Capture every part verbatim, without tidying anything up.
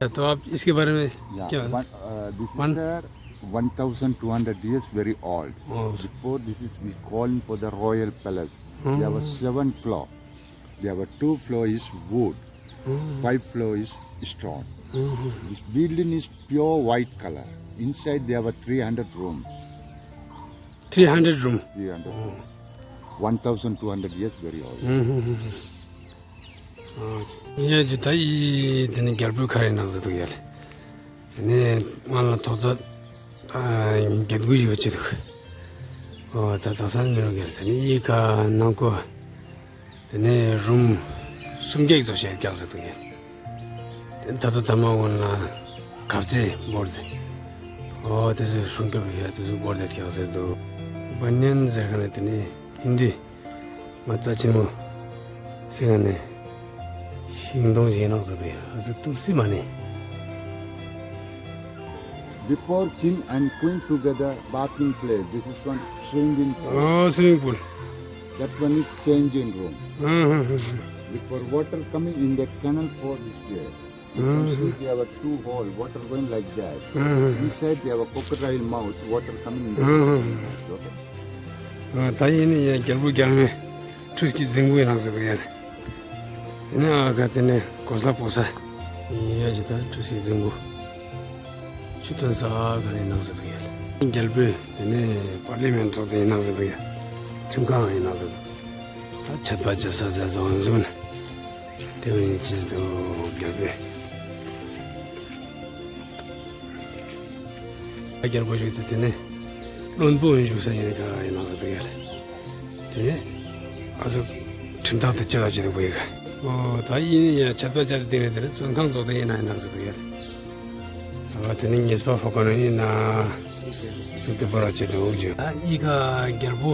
तो आप इसके बारे में क्या? Yeah, one, uh, this is, sir, one thousand two hundred years very old. Oh. Before this is we calling for the royal palace. There were seven floor. There were two floor is wood, five floor is stone. This building is pure white color. Inside there were three hundred rooms. Three hundred room. Three hundred room. One thousand two hundred years very old. ཡ་ཇི་ད་ཡི་དེ་ནི་རྒྱལ་པོའི་ཁ་རེ་ནང་ཟེར་འདུག་ཡ་ལེ། དེ་ནས་ང་ལ་ཐོག་ཚད་བརྒྱད་དགུ་ཡོད་ཅི་འདུག། ཨོ་ད་ད་སང་ཉིན་རོགས་ཡ་ལེ། དེ་ནི་ཡི་ཁ་ནང་ཀོ་དེ་ནས་རུམ་སུམ་བརྒྱད་ཙམ་ཞིག་རྒྱག་ཟེར་འདུག་ཡ། དེ་ད་ད་ད་མ་འོན་ལ་གབ་རྩེ་བོར་ཏེ། ཨོ་དེ་ཚོ་སུམ་བརྒྱད་ཡ་དེ་ཚོ་བོར་ཏེ་རྒྱག་ཟེར་འདུག། བ་ཉན་ཟེར་ག་ནས་དེ་ནི་ཧིན་དུ། མ་རྩ་ཆེན་མོ་ཟེར་ག་ནས་ཤིང་སྡོང་ཡིན་ནོག་ཟེར་དུ་ཡ། ཨ་ཙི་གཏུབ་སྲིད་མ་ནི། Before king and queen together bathing place, this is one swimming pool. Oh, swimming pool. That one is changing room. Before water coming in the canal for this year. You can see there were two hole, water going like that. Inside there were crocodile mouth, water coming in. Okay. ད་ཡིན་ནི་ཡ་རྒྱལ་པོ་རྒྱལ་མོའི་ཁྲུས་ཀྱི་རྫིང་བུ་ཡིན་ནང་ཟེར་གི་ཡ། ཡིན་ན་ཨ་ག་དེ་ནས་གོ་ས་པོ་ས་ཡ་ཇི་ད་ཁྲུས་ཀྱི་རྫིང་བུ་ཆུ་ཐོན་ས་ག་ནས་ནང་ཟེར་གི་ཡ། རྒྱལ་པོས་དེ་ནས་པར་ལི་མེན་ཚོགས་དེ་ཡིན་ནང་ཟེར་གི་ཡ། ཁྲིམས་ཁང་ཡིན་ནང་ཟེར་གི། ད་ཆད་པ་བཅད་ས་ཟེར་བཟོ་འཛུམ་ན། དེ་བས་ཡིན་ཅིས་དུ་རྒྱལ་པོས། རྒྱལ་པོ་ཞིག་ཏུ་དེ་ནས་བློན་པོ་བཞུགས་ས་ཡིན་ག་ཡིན་ནང་ཟེར་དུ་ཡ་ལེ། དེ་ནས་ཨ་ཟུག་ཁྲིམས་ཐག་ཏུ་བཅད་ལ་བཅད་དུ་བུ་ཡི་ག། ཨོ་ད་ཡིན་ཡ་ཆད་པ་བཅད་དེ་ནས་དེ་ནས་བཙོན་ཁང་རྫོགས་དེ་ཡིན་ན་ཡིན་ནང་ཟེར་དུ་ཡ་ལེ། ཨ་དེ་ནས་ཉེས་པ་ཕོག་ག་ན་ཡིན་ན་ཚུགས་ཏུ་བོར་བ་བཅད་དུ་འུག་རྒྱུ། ད་ཡི་ག་རྒྱལ་པོ།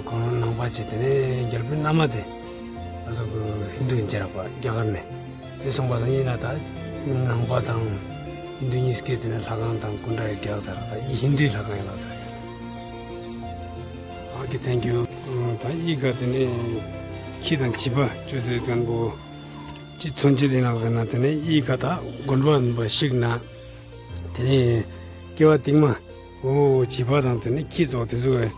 ཁོང་རང་ནང་པ་བྱས་དེ་ནས་རྒྱལ་པོའི་མནའ་མ་དེ་ཨ་ཟུག་གི་ཧིན་དུ་ཡིན་ཅེ་རག་པ་རྒྱ་གར་ནས་དེ་སོང་པ་སང་ཡིན་ན་ད་ནང་པ་དང་ཧིན་དུ་གཉིས་ཀས་དེ་ནས་ལྷ་ཁང་དང་སྐུ་འདྲ་ཡི་རྒྱག་ཟེར་ད་ཡི་ཧིན་དུའི་ལྷ་ཁང་ཡིན་ལ་ཟེར་ཡ། Okay, thank you. ད་ཡི་ག་དེ་ནས་ཁྱི་དང་བྱིས་པ་ཅོ་ཟེར་མཁན་པོ་ཅི་མཚོན་བྱེད་དེ་ནང་ཟེར་ན་དེ་ནས་ཡི་ག་ད་དགོན་པ་འབའ་ཞིག་ན་དེ་ནས་སྐྱེ་བ་སྟིང་མ། ཨོ་བྱིས་པ་དང་དེ་ནས་ཁྱི་ཚོ་དེ་ཚོ་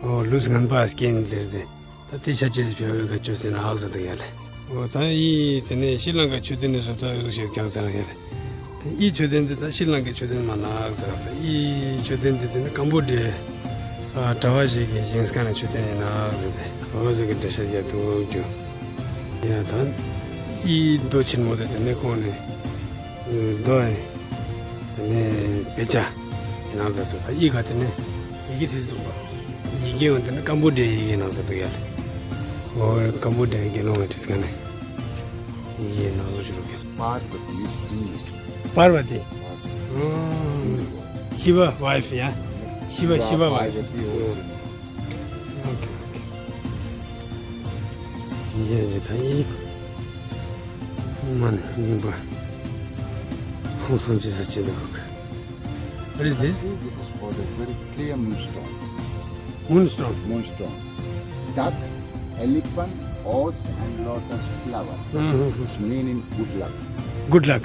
ཨོ་ལུས་ངན་པ་སྐྱེན་ཟེར་ཏེ་ད་དེ་ཆ་ཅེས་བེ་བེ་ག་ཅོ་ཟེར་ན་ཨག་ཟེར་དུ་ཡ་ལེ། ཨོ་ད་ཡི་དེ་ནས་ཤྲི་ལང་ཀ་མཆོད་རྟེན་ནས་བཟོ་ད་ཨོ་ཞེས་ཀྱང་ཟེར་ན་ཡ་ལེ། དེ་ཡི་མཆོད་རྟེན་དེ་ད་ཤྲི་ལང་ཀའི་མཆོད་རྟེན་མ་ན་ཨག་ཟེར་ད་ཡི་མཆོད་རྟེན་དེ་དེ་ནས་ཀམ་བོ་ཌི་ཡའི་གྲྭ་བ་ཞིག་གིས་བཞེངས་ས་ནས་མཆོད་རྟེན་ཡིན་ན་ཨག་ཟེར་ཏེ་ཨོ་ཟེར་གི་འགྲེལ་བཤད་རྒྱག་ཐུབ་རྒྱུ། ཡ་ད་ཡི་རྡོ་ཆེན་མོ་དེ་དེ་ནས་ཁོང་ནས་རྡོ་ཡི། དེ་ནས་དཔེ་ཆ་ཡིན་ནང་ཟེར་ཚོ་ད་ཡི་ག་དེ་ནས་ཡི་གེ་བྲིས་འདུག་པ། ཡི་གེ་འོན་ཏེ་ནི་ཀམ་བོ་ཌི་ཡའི་ཡི་གེ་ནང་ཟེར་འདུག་ཡ་ལེ། ཨོ་ཀམ་བོ་ཌི་ཡའི་དགེ་སློང་གི་བྲིས་ཀ་ནས་ཡི་གེ་ནང་ཟེར་ཞུ་རོགས་ཀྱང་། Parvati is English. Parvati. Parvati. ཨོ། Shiva wife, yeah? Shiva, Shiva wife. Parvati original. Okay, okay. ཡིན་ཡང་ད་ཡིན། མ་ནི་རྙིང་པ། ཧང་སང་ཅི་ཟེར་ཅི་འདུག། What is this? See, this is for the very clear moonstone. Moonstone. Moonstone. Duck, elephant, horse, and lotus flower. Mm-hmm. It's meaning good luck. Good luck.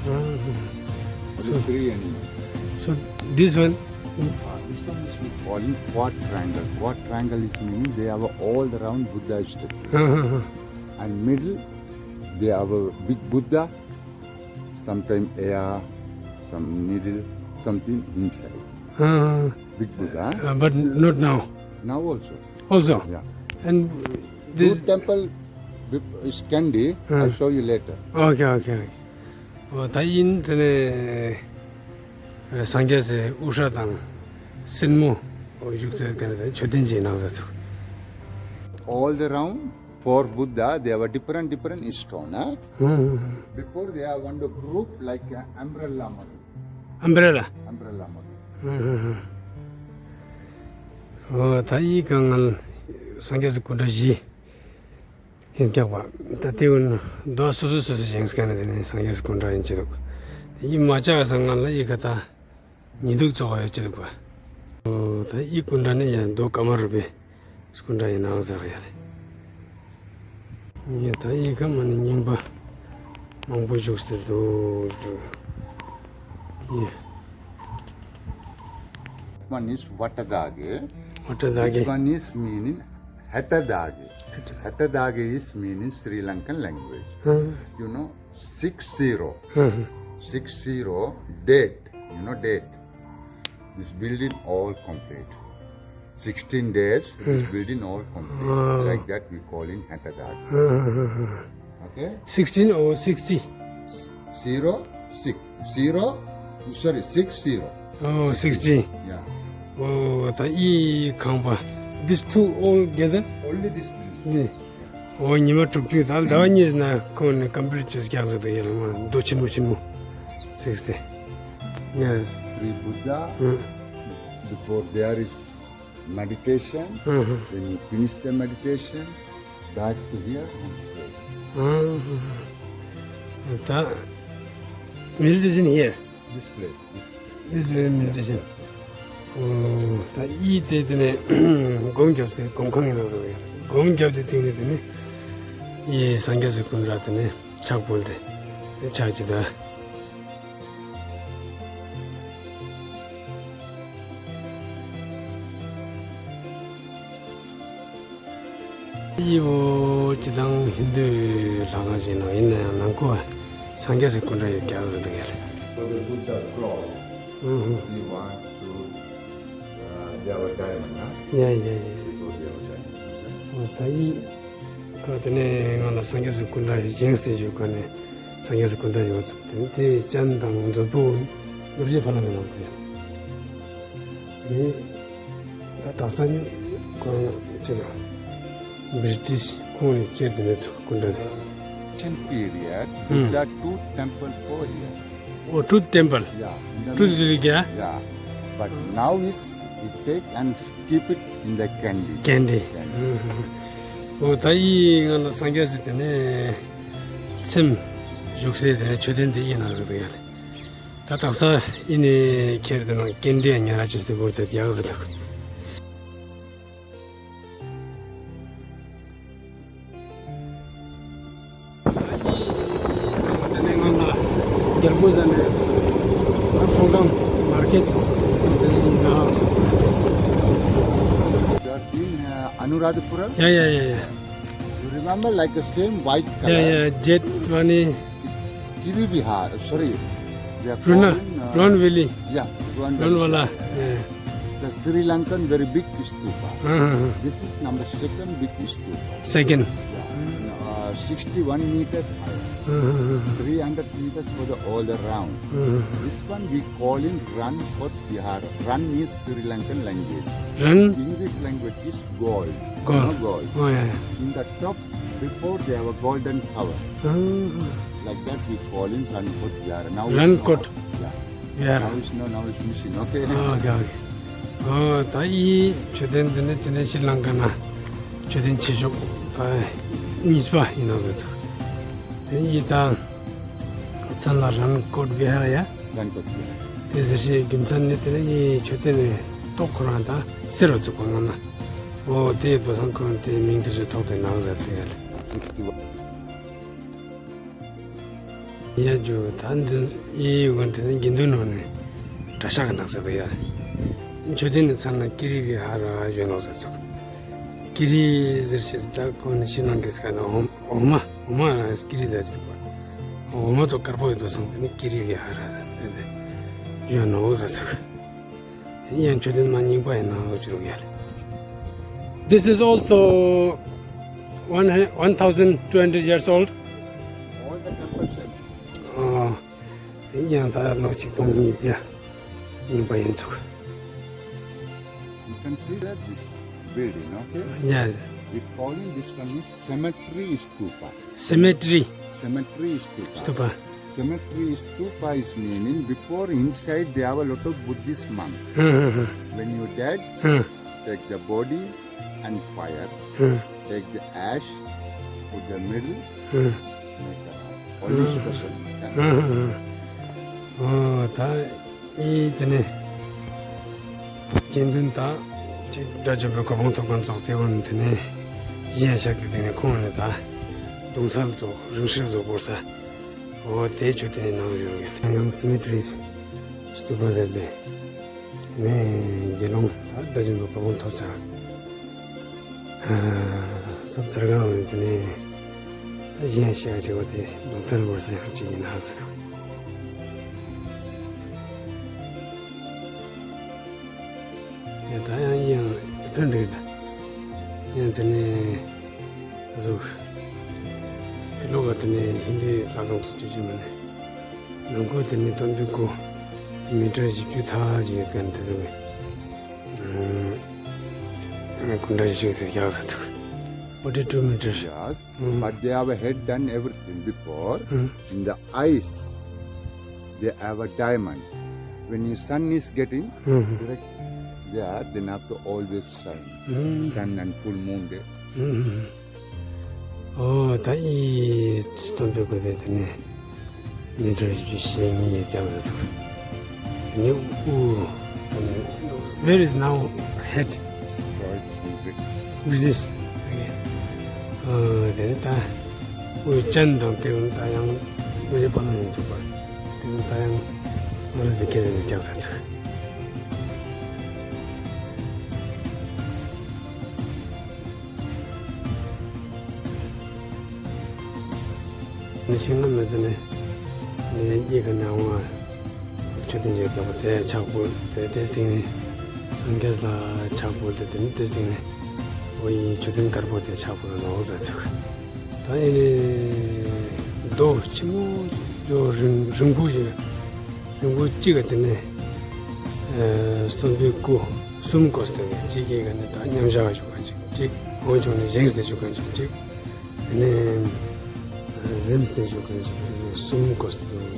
Mm-hmm. Only three animals. So this one? Uh, this one is we calling quad triangle. Quad triangle is meaning they have a all around Buddha statue. Uh-huh. And middle, they have a big Buddha, sometime ear, some needle, something inside. Uh-huh. Big Buddha. Uh, but not now. Now also. Also? Yeah. And this two temple is Kandy. Uh-huh. I'll show you later. Okay, okay, okay. ཨོ་ད་ཡིན་དེ་ནས་སངས་རྒྱས་སི་དབུ་སྐྲ་དང་སེན་མོ་བཞུགས་ཚེ་དེ་ནས་མཆོད་རྟེན་ཅིག་ནང་ཟེར་ཚུགས། All around for Buddha, they have a different, different stone, huh? Before they have one group like a umbrella model. Umbrella? Umbrella model. ཨོ་ད་ཡིན་ག་ང་ལ་སངས་རྒྱས་སི་སྐུ་འདྲ་བཞི། ཡིན་ཀྱག་པ། ད་དེ་ཀུན་རྡོ་སོ་སོ་སོ་སོ་བཞེངས་ཀ་ནས་དེ་ནས་སངས་རྒྱས་སྐུ་འདྲ་ཡིན་གྱི་འདུག། དེ་ཡིན་མ་ཆགས་སང་ང་ལ་ཡི་ག་ད་ཉི་གདུགས་ཚོགས་ཡོད་ཀྱི་འདུག་པ། ཨོ་ད་ཡི་སྐུ་འདྲ་ནི་ཡང་རྡོ་ཀ་མ་རུ་པའི་སྐུ་འདྲ་ཡིན་ནའང་ཟེར་ཡ་རེད། ཡ་ད་ཡི་ག་མ་ནི་རྙིང་པ། མང་པོ་བཞུགས་ཏེ་འདུག་འདུག་ཡེ། One is Vatadage. Vatadage. This one is meaning Hetadage. Hetadage is meaning Sri Lankan language. You know, six zero. Six zero, date. You know, date. This building all complete. Sixteen days, this building all complete. Like that we call in Hetadage. Okay? Sixteen or sixty? Zero, six, zero, sorry, six zero. Oh, sixty. Yeah. Oh, the E Kangpa. These two all together? Only this building. ཨོ་ཉི་མ་དྲུག་ཅུ་ད་ཟླ་བ་གཉིས་ན་ཁོང་ནས་ཀམ་པི་ལིཊ་བྱས་རྒྱག་ཟེར་དུ་ཡར་མ་རྡོ་ཆེན་མོ་ཆེན་མོ་sixty. Yes. Three Buddha. Before there is meditation. When you finish the meditation, back to here and pray. ད་meditation here. This place. This place meditation. ཨོ། ད་ཡིད་དེ་དེ་ནས་སྒོམ་རྒྱབ་སའི་སྒོམ་ཁང་ཡིན་ན་བཟོ་ཡ། སྒོམ་རྒྱབ་དེ་སྟེང་ནས་དེ་ནས་ཡིད་སངས་རྒྱས་སི་སྐུ་འདྲ་དེ་ནས་ཕྱག་ཕུལ་ཏེ་ཕྱག་ཅི་ད། ཡིའོ་སྤྱི་བཏང་ཧིན་དུའི་ལྷ་ཁང་ཞིག་ནང་ཡིན་ན་ཡང་ནང་ཁུལ་སངས་རྒྱས་སི་སྐུ་འདྲ་ཡོད་ཀྱང་ཟེར་འདུག་ཡ་ལེ། For the Buddha clock, ཨུ་ཧུ། We want to, uh, Deva Diamond, huh? Yeah, yeah, yeah. Before Deva Diamond, huh? ཨོ་ད་ཡིན། ད་དེ་ནས་ང་ལ་སངས་རྒྱས་སི་སྐུ་འདྲ་ཞིག་བཞེངས་ཏེ་བཞུགས་ག་ནས་སངས་རྒྱས་སི་སྐུ་འདྲ་ཡོད་ཚུགས་དེ་དེ་ཅན་དང་མཛོད་སྤུ་ནོར་རྗེ་ཕ་ལ་མི་ནང་གི་ཡ། ད་དག་ས་ནི་ཁོ་རང་ཅི་རེད། བི་རི་ཊིཤ་ཁོང་ནས་ཁྱེར་དེ་མེད་ཚུལ་སྐུ་འདྲ་རེད། Ancient period, Buddha two temple for here. Oh, two temple. Yeah, in the two middle. Religion. Yeah, but now is it take and keep it in the Kandy. Kandy. Kandy. Oh, ད་ཡིན་ང་ལ་སངས་རྒྱས་སི་དེ་ནས་སེམས་བཞུགས་སའི་དེ་ནས་མཆོད་རྟེན་དེ་ཡིན་ན་ཟེར་དུ་ཡ་ལེ། ད་དག་ས་ཨི་ནས་ཁྱེར་དེ་ནང་ཀེན་ཌི་ཉ་ར་ཅོས་ཏེ་བོར་ཏེ་ཡག་ཟེར་ལགས། རྒྱལ་པོ་ཟེར་ནས་ཚོང་ཁང་མར་ཀེཊ་ཚོང་དེ་ཡིན་ན། You have been, uh, Anuradhapura? Yeah, yeah, yeah, yeah. You remember, like, the same white color? Yeah, yeah, Jetwani. Giri Vihar, sorry. They are Runa, calling, uh, Run Valley. Yeah, Run Valley. Run Valley, yeah. The Sri Lankan very big stupa. Uh-huh. This is number second big stupa. Second. Yeah. Uh, sixty-one meters high. Uh-huh. Three hundred meters for the all around. Uh-huh. This one we call in Ran Kot Vihara. Ran is Sri Lankan language. Ran? English language is gold. Gold. No gold. Oh, yeah, yeah. In the top, before they have a golden tower. Ah. Like that we call in Rankot Vihara. Now it's Rankot. Not. Yeah. Vihara. Now it's no, now it's missing. Okay. Ah, okay, okay. Oh, ད་ཡི་མཆོད་རྟེན་འདི་ནི་དེ་ནས་ཤྲི་ལང་ཀ་ན་མཆོད་རྟེན་ཆེ་ཤོས་ད་གཉིས་པ་ཡིན་ནོ་ཟེར་ཚུལ། དེ་ཡི་ད་མཚན་ལ་རན་ཀོཊ་བི་ཧར་ཡ། རན་ཀོཊ་བི་ཧར། དེ་ཟེར་བྱས་རྒྱུ་མཚན་ནི་དེ་ནི་ཡི་མཆོད་རྟེན་ནི་ཏོག་ཁོ་རང་ད་སེར་བ་བཙུགས་པ་ངོ་མ། འོ་དེ་བོད་སང་ཁོ་རང་དེ་མིང་དེ་ཚོ་ཐོགས་ཏེ་ནང་ཟེར་ཚུལ་ཡ་ལ། ཡ་རྒྱུ་ད་འདི་ཡི་འོན་དེ་ནི་དགེ་འདུན་ནང་ནས་གྲྭ་ཤག་གི་ནང་ཟེར་བ་ཡ། མཆོད་རྟེན་ནི་མཚན་ལ་ཀི་རི་བི་ཧར་ཡོད་ནོ་ཟེར་ཚུལ། ཀི་རི་ཟེར་བྱས་ད་ཁོ་ནི་ཤྲི་ལང་ཀའི་སྐད་ནང་འོ་མ། འོ་མ་རང་ཀི་རི་ཟེར་གྱི་འདུག་པ། འོ་མ་ཚོ་དཀར་པོ་ཡོད་པ་སོང་དེ་ནི་ཀི་རི་བི་ཧ་ར་ཟེར་ནས་ཡོད་ནོ་ཟེར་ཚུལ། ཡང་མཆོད་རྟེན་མ་རྙིང་པ་ཡིན་ནོ་ཅི་རུང་ཡ་ལེ། This is also one, one thousand two hundred years old. All the temples. ཨོ། དེ་ཡང་ད་ལོ་ཆིག་སྟོང་ཉིས་བརྒྱ་རྙིང་པ་ཡིན་ཚུལ། You can see that this building, okay? Yeah. We calling this one is cemetery stupa. Cemetery. Cemetery stupa. Stupa. Cemetery stupa is meaning before inside they have a lot of Buddhist monk. Hmm, hmm, hmm. When you dead, hmm, take the body and fire, hmm, take the ash, put the middle, hmm, make a house. Only, hmm, special. Hmm, hmm, hmm. Oh, that ཨེ་དེ་ནས་དགེ་འདུན་དང་ཅིག་དགྲ་བཅོམ་པའི་གོ་འཕང་ཐོབ་མཁན་ཚོགས་དེ་འོན་དེ་ནས་གཞན་ཤག་གི་དེ་ནས་ཁོང་ནས་ད་གདུང་སར་ཚོགས་རིང་བསྲེལ་ཚོགས་བོར་ས་ འོ་དེ་མཆོད་རྟེན་ནང་བཞུགས་ཡོད། ཡང་སི་མི་ཊི་རི་སྟུ་པ་ཟེར་ཏེ། ངས་དགེ་སློང་ད་ལྟ་བཞིན་དུ་བ་ཀོང་ཐོབ་ཚར། ཐོབ་ཚར་གང་རེད་དེ་ནས། ད་གཞན་ཤ་ཆེ་བ་དེ་རྡུང་ཐལ་བོར་ས་ཡང་གཅིག་ཡིན་ཧ་ཟེར། ཡ་ད་ཡང་ཡང་ཕན་འདུག་ད། ཡང་དེ་ནས་གཟུགས་ཕི་ལོག་ག་དེ་ནས་ཧིན་དུའི་ལྷ་ཁང་ཚོ་ཅི་ཅི་མ་ནས། ནང་ཁུལ་དེ་ནས་སྟོན་པའི་སྐུ་མི་ཊར་བཞི་བཅུ་ཐག་ཅིག་ཡོད་མཁན་དེ་ཚོ་གི། ཨ་སྐུ་འདྲ་བཞི་བཅུ་ཟེར་ཡག་ས་ཚུགས། Forty two meters. Yes, mm, but they have had done everything before. Mm. In the eyes, they have a diamond. When you sun is getting, mm-hmm, direct there, then have to always shine. Mm. Sun and full moon day. Mm-hmm. ཨོ་ད་ཨི་སྟོན་པའི་སྐུ་དེ་དེ་ནས་མི་ཊར་བཞི་བཅུ་ཞེ་གཉིས་ཀྱང་རེད་འདུག་དེ་ནས་དབུ། Where is now head? British. ཨོ་དེ་ནས་ད་དབུའི་སྤྱན་དང་དེ་ད་ཡང་དབུ་ཡི་པ་ལ་ཡོང་ཚུགས་པ། དེ་ད་ཡང་མ་རེད་པའི་སྐད་ནས་ཀྱང་ཟེར་ཚུལ། ནི་ཤིང་ལ་མི་ཚེ་ནི་ནི་ཡི་ག་ནང་བ་མཆོད་རྟེན་གྱི་རྒྱལ་པོ་དེ་ཕྱག་ཕུལ་དེ་དེ་སྟེང་ནས་སངས་རྒྱས་ལ་ཕྱག་ཕུལ་དེ་དེ་ནི་དེ་སྟེང་ནས་འོ་ཡི་མཆོད་རྟེན་དཀར་པོ་དེ་ཕྱག་ཕུལ་ནོ་ཟེར་ཚུལ། ད་ཡིན་ནི་རྡོ་ཆེན་མོ་ཡོ་རིང་རིང་པོ་ཞིག་རིང་པོ་གཅིག་ག་དེ་ནས་ཨ་སྟོན་པའི་སྐུ་གསུམ་བཀོད་དེ་གཅིག་གི་ག་ནས་ད་མཉམ་བཞག་བཞུགས་མཁན་ཅིག་གཅིག་འོན་ཀྱང་ནི་བཞེངས་ཏེ་བཞུགས་མཁན་ཅིག་གཅིག་དེ་ནས་གཟིམས་ཏེ་བཞུགས་མཁན་ཅིག་དེ་ཚོ་གསུམ་བཀོད་དེ་འདུག་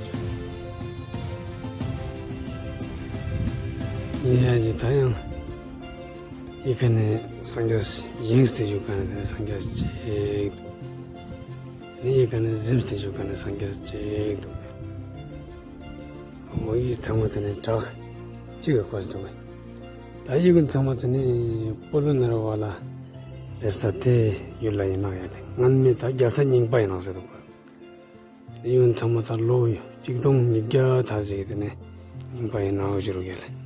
ཡིན་ཡང་ཅིག་ད་ཡང་ཡི་ག་ནས་སངས་རྒྱས་བཞེངས་ཏེ་བཞུགས་མཁན་དེ་སངས་རྒྱས་གཅིག་ནི་ཡི་ག་ནས་གཟིམས་ཏེ་བཞུགས་མཁན་སངས་རྒྱས་གཅིག་འདུག་འོ་ཡི་ཚང་མ་དེ་ནས་བྲག་གཅིག་གི་སྐོར་ཟེར་འདུག་ད་ཡི་གུན་ཚང་མ་དེ་ནས་པོ་ལོ་ནར་ཝ་ལ་ཟེར་ས་དེ་ཡུལ་ལ་ཡིན་ནོ་ཡ་ལེ། སྔོན་མེ་ད་རྒྱལ་ས་རྙིང་པ་ཡིན་ནོ་ཟེར་འདུག་ཡི་གུན་ཚང་མ་ད་ལོ་གཅིག་སྟོང་ཉིས་བརྒྱ་ཐག་ཅིག་དེ་ནས་རྙིང་པ་ཡིན་ནོ་ཞུ་རུ་ཡ་ལེ།